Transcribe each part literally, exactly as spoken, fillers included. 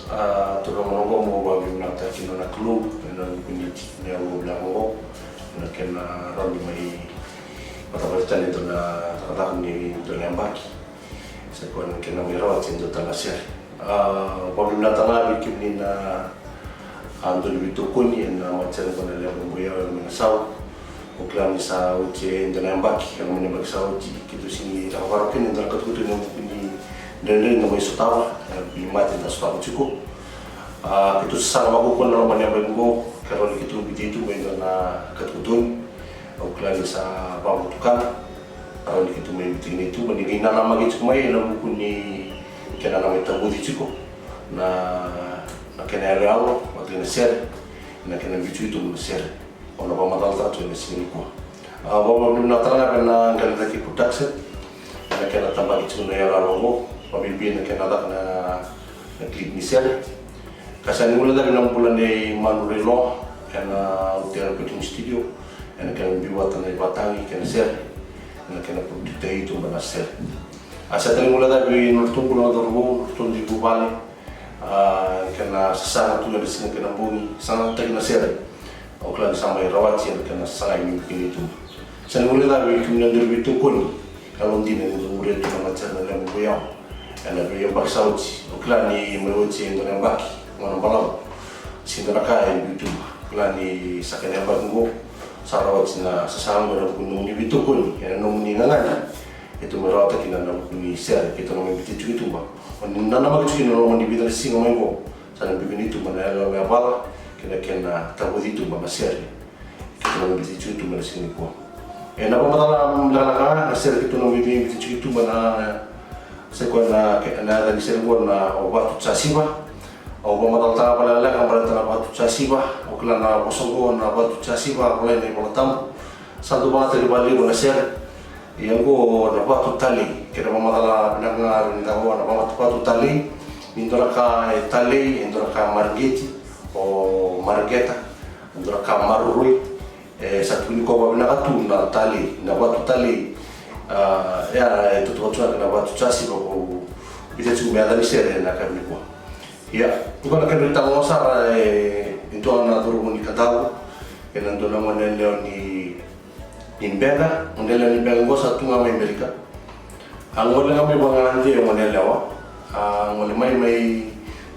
A turaga, mo vakavinavinakataki na Kalou ena vuku ni tiki ni yalo vinaka oqo, ena kena rawa ni mai matavata tale e dua na cakacaka ni dua na yabaki. Sa koya na kena mai rawati e dua tale na sere. A vakavinavinakataka ga vei kemuni na a dau ni veitokoni ena matasere oqo na levu mai yau ena mai na sau. Au kila ni sa oti e dua na yabaki, ena mai na yabaki sa oti keitou sega ni vakarautaka kina e dua na katokatoni ena vuku ni dredre eda mai sotava, ena vuku ni mate eda sotava tiko. A keitou sasaga vakaukauwa ena loma ni yabaki oqo ke rawa ni keitou biuta i tuba e dua na katokatoni. Au kila ni sa vakavotukana, rawa ni keitou mai biuta kina i tuba ni qai nanamaki tiko mai ena vuku ni kena na mai tavuci tiko na, na kena yaloyalo vata kei na sere, na kena biuta i tuba na sere. Au na vakamacalataka tu ena siga nikua. A vakavinavinaka tale ga vei na Qele Cake Production ena kena tabaki tiko na iyaloyalo oqo, vakabibi na kena caka na, na clip ni sere. Ka sa ni guilecavi na bula nei Manu Reiloa ena Aotea Recording Studio ena kena biu vata na ivakatagi kei na sere, ena kena produce i tuba na sere. A sa tale guilecavi na nodratou bula na cauravou, na nodratou dui vuvale, a kena sasaga tu ena siga kei na bogi, sagataki na sere. Au kila ni sa mai rawati ena kena sasaga e biu kina i tuba. Sa ni guilecavi kemuni na dau ni veitokoni, yalodina ni dau muria tu na matasere na levu vei au ena veiyabaki sa oti. Au kila ni mai oti e dua na yabaki, gauna balavu, se dua na ka e biu i tuba. Au kila ni sa kena yabaki oqo sa rawati na sasaga oqo ena vuku ni nomuni veitokoni, ena nomuni gagadre. Keitou mai rawata kina na vuku ni sere keitou na mai biuta tiko i tuba. O ni nanamaki tiko kina ena loma ni vica na siga mai oqo, sa na biu kina i tuba na yaloyalo yavala kei na kena tavuci i tuba na sere keitou na mai biuta tiko i tuba ena siga nikua. Ena vakamacala lekaleka ga na sere keitou na mai biuta tiko i tuba na, sa i koya na, na yaca ni sere oqo na O Vatu Jasiva. Au vakamacalataka vakalekaleka baleta na Vatu Jasiva. Au kila na vosa oqo na Vatu Jasiva, volai na iVolatabu, sa dau vakayagataki vakalevu na sere. Ia oqo na vatu talei, kena vakamacala vinaka ga ni caka oqo na vatu, vatu talei. Ni dua na ka e talei, e dua na ka e mareqeti, o mareqeta, e dua na ka maroroi. E sa tukuni koya vakavinaka tu na talei, na vatu talei. A ia e tautauvata tu ga kei na Vatu Jasiva, ko biuta tiko me yaca ni sere ena yakavi nikua. Ia, oqo na kena italanoa sara e dua na cauravou ni Kadavu kei na dua na goneyalewa ni, ni Beqa. Goneyalewa ni Beqa oqo sa tu ga mai Amerika. A gole ga mai vagade o goneyalewa, a gole mai, mai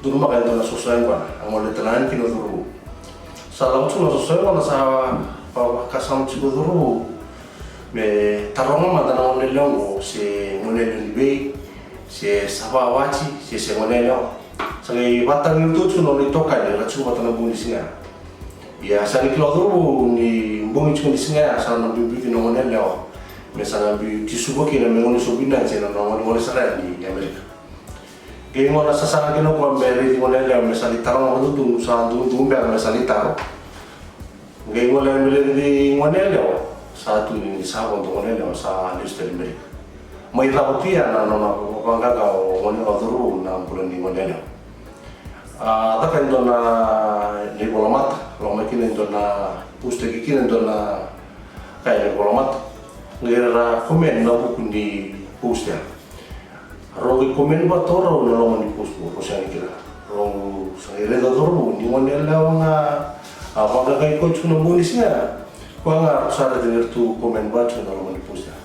donumaka e dua na soso yaqona, a gole tale ga yani kina o cauravou. Sa lako tu na soso yaqona, sa vakasama tiko o cauravou me taroga mada na goneyalewa oqo se goneyalewa ni vei, se sa vakawati, se se goneyalewa. Sa qai vakatagi iratou tiko na nona itokani era tiko vata na bogi ni siga ya. Ia sa ni kila o cauravou ni bogi tiko ni siga ya sa na biubiu kina na goneyalewa me sa na biu tisuva kina me gone sobu vinaka se na nona gonegone sara yani i Amerika. Qai gole sasaga kina o koya me raici goneyalewa me sa lai taro ga vakadodonu, sa dodonu beka me sa lai taro. Qai gole me raici goneyalewa, sa tukuni ni sa vodo goneyalewa, sa lesu tale i Amerika. Mai cava tu ya na nona vaqaqa o gone, o cauravou, na bula ni goneyalewa. A caka e dua na ivolamata, lako mai kina e dua na post, caka kina e dua na ka ena ivolamata. Qai ra comment ena vuku ni post ya. Rau qai comment vata o rau ena loma ni post qo, rau sega ni kila. Rau sa qai raica o cauravou ni goneyalewa ga a vaqaqai koya tiko na bogi ni siga ya. Koya ga rau sa raica ni ratou comment vata tiko ena loma ni post ya.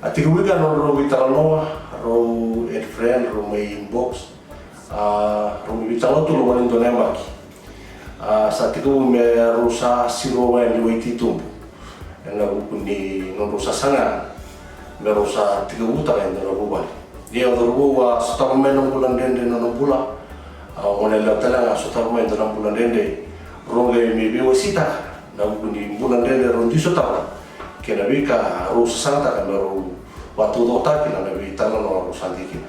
A tekivu ga na nodrau veitalanoa, rau add friend, rau mai inbox, a rau mai veitalanoa tu loma ni dua na yabaki. A sa tekivu me rau sa siro wai ni wai titobu ena vuku ni nodrau sasaga me rau sa tekivutaka e dua na vuvale. Ia o cauravou a sotava mai na bula dredre na nona bula, a goneyalewa tale ga a sotava mai e dua na bula dredre. Rau qai mai veiwaseitaka na vuku ni bula dredre rau dui sotava kei na veika rau sasagataka me rau vakataucokotaka kina na veitalanoa rau sa dei kina.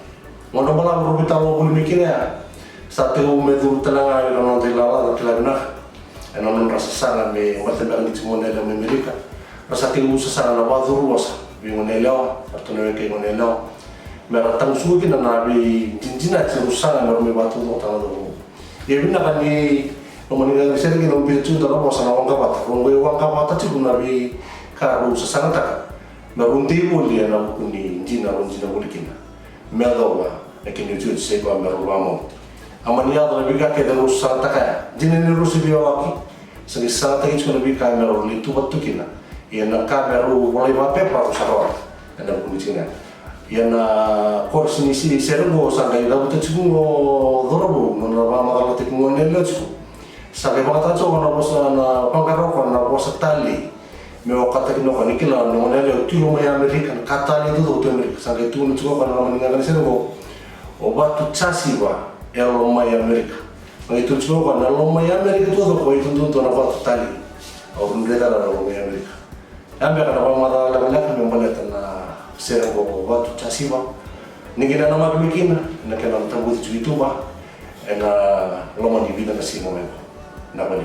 Gauna balavu rau veitalanoa voli mai kina ya, sa tekivu me curu tale ga ira na noda ilala, na kila vinaka, ena nodra sasaga me mate beka ni tiko goneyalewa mai Amerika. Ra sa tekivu sasaga na vakacuru vosa vei goneyalewa, ratou na weka i goneyalewa, me ra tagusuka kina na veidinadinati rau saga me rau mai vakataucokotaka na cauravou. Ia vinaka ni nomuni qai sere kina, o biuta tiko na vosa na waqa vata, rau qai waqa vata tiko na veika rau sasagataka me rau dei voli ena vuku ni dina rau dina voli kina. Me yacova na kena iotioti, se koya me rau vakamau. A mani yaco na veika kece rau sarataka ya. Dina ni rau se veiwaki, sa qai sarataki tiko na veika me rau lai tu vata tu kina. Ia na ka me rau volai vakapepa rau sa rawata ena vuku ni tikina ya. Ia na korasi ni sere qo sa qai cavuta tiko qo o cauravou, nona vakamacalataki qo na yalewa tiko. Sa qai vakataka tiko na vosa, na vaqara o koya na vosa talei. Me okataki na ka ni kila na gone yalewa tu i loma i Amerika, na ka talei taucoko tu Amerika. Sa qai tukuna tiko o koya na loma ni qaqa ni sere qo, o Vatu Jasiva e loma i Amerika. Qai tukuna tiko o koya na loma i Amerika taucoko e dodonu tu na vatu talei. Au raica na loma i Amerika. Ya beka na vakamacala lekaleka me baleta na sere qo o Vatu Jasiva. Ni qai nanamaki mai kina na kena tabuci tiko i tuba ena loma ni vica na siga mai qo. Na vale.